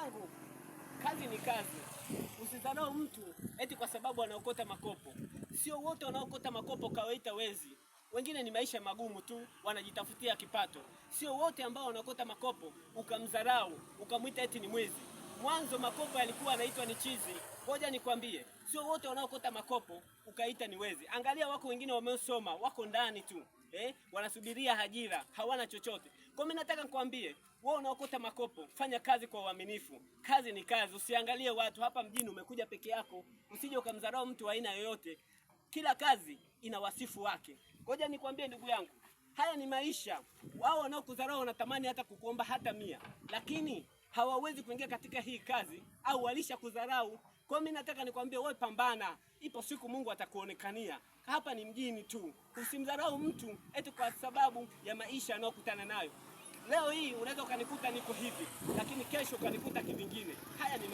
Yangu, kazi ni kazi. Usidharau mtu eti kwa sababu anaokota makopo. Sio wote wanaokota makopo kawaita wezi. Wengine ni maisha magumu tu, wanajitafutia kipato. Sio wote ambao wanaokota makopo ukamdharau ukamwita eti ni mwizi. Mwanzo makopo yalikuwa yanaitwa ni chizi. Ngoja nikwambie, sio wote wanaokota makopo ukaita ni wezi. Angalia, wako wengine wamesoma, wako ndani tu wanasubiria ajira, hawana chochote. Kwa mimi nataka nikwambie, wewe unaokota makopo, fanya kazi kwa uaminifu. Kazi ni kazi, usiangalie watu. Hapa mjini umekuja peke yako, usije ukamdharau mtu wa aina yoyote. Kila kazi ina wasifu wake. Ngoja nikwambie ndugu yangu, haya ni maisha. Wao wanaokudharau wanatamani hata kukuomba hata 100, lakini hawawezi kuingia katika hii kazi au walisha kudharau. Kwa mimi nataka nikwambie wewe, pambana, ipo siku Mungu atakuonekania. Hapa ni mjini tu, usimdharau mtu eti kwa sababu ya maisha anayokutana nayo. Leo hii unaweza ukanikuta niko hivi, lakini kesho ukanikuta kivingine. Haya ni